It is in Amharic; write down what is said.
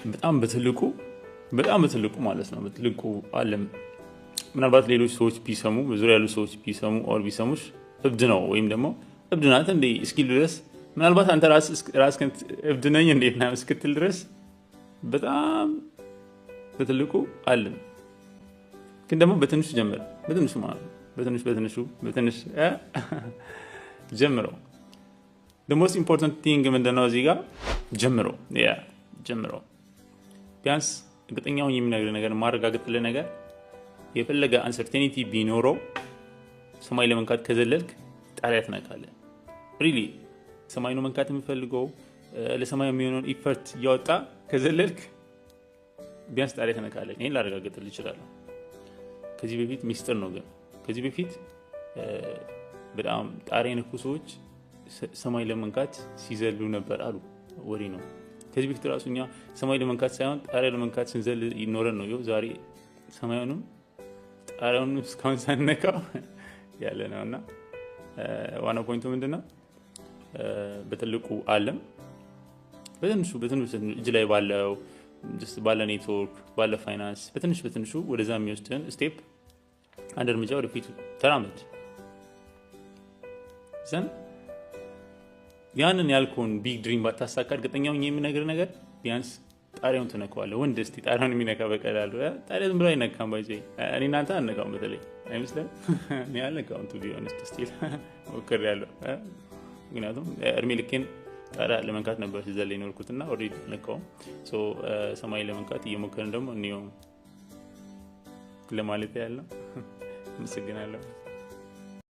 በጣም በትልቁ፣ በጣም በትልቁ ማለት ነው፣ በትልቁ አለም። ምናልባት ሌሎች ሰዎች ቢሰሙ፣ በዙሪያ ያሉ ሰዎች ቢሰሙ or ቢሰሙሽ እብድ ነው ወይም ደግሞ እብድ ናት እንዴ እስኪል ድረስ፣ ምናልባት አንተ ራስህን እብድ ነኝ እንዴ ምናምን እስክትል ድረስ በጣም በትልቁ አለም። ግን ደግሞ በትንሹ ጀምር፣ በትንሹ ማለት ነው። በትንሹ፣ በትንሹ፣ በትንሽ ጀምረው። The most important thing ምንድነው እዚህ ጋር? ጀምረው፣ yeah፣ ጀምረው። ቢያንስ እርግጠኛ ሆኜ የምነግርህ ነገር፣ የማረጋግጥልህ ነገር፣ የፈለገ uncertainty ቢኖረው ሰማይ ለመንካት ከዘለልክ ጣሪያ ትነካለህ። Really ሰማይ ነው መንካት የምፈልገው፣ ለሰማይ የሚሆነውን effort እያወጣ ከዘለልክ ቢያንስ ጣሪያ ትነካለህ። ይህን ላረጋግጥልህ እችላለሁ። ከዚህ በፊት፣ ሚስጥር ነው ግን፣ ከዚህ በፊት በጣም ጣሪያ የነኩ ሰዎች ሰማይ ለመንካት ሲዘሉ ነበር አሉ። ወሬ ነው። ከዚህ በፊት ራሱ እኛ ሰማይ ለመንካት ሳይሆን ጣሪያ ለመንካት ስንዘል ይኖረን ነው። ይኸው ዛሬ ሰማዩንም ጣሪያውንም እስካሁን ሳንነካው ያለ ነው። እና ዋናው point ኡ ምንድን ነው? በትልቁ አለም፣ በትንሹ በትንሹ፣ እጅ ላይ ባለው፣ ባለ ኔትወርክ፣ ባለ ፋይናንስ፣ በትንሽ በትንሹ ወደዛ የሚወስድን step አንድ እርምጃ ወደፊት ተራመድ። Then ያንን ያልከውን big dream ባታሳካ እርግጠኛ ሆኜ የምነግርህ ነገር ቢያንስ ጣሪያውን ትነካዋለህ። ወንድ እስቲ ጣሪያውን የሚነካ በቀላሉ፣ ጣሪያ ዝም ብሎ አይነካም። By the way እኔ እናንተ አንነካውም። በተለይ አይመስልህም? እኔ አልነካውም። To be honest still ሞክሬያለሁ። ምክንያቱም እድሜ ልኬን ጣሪያ ለመንካት ነበር ሲዘል የኖርኩት እና already አልነካውም። ሰማይ ለመንካት እየሞከርን ደግሞ እንየው ለማለት ያህል ነው። አመሰግናለሁ።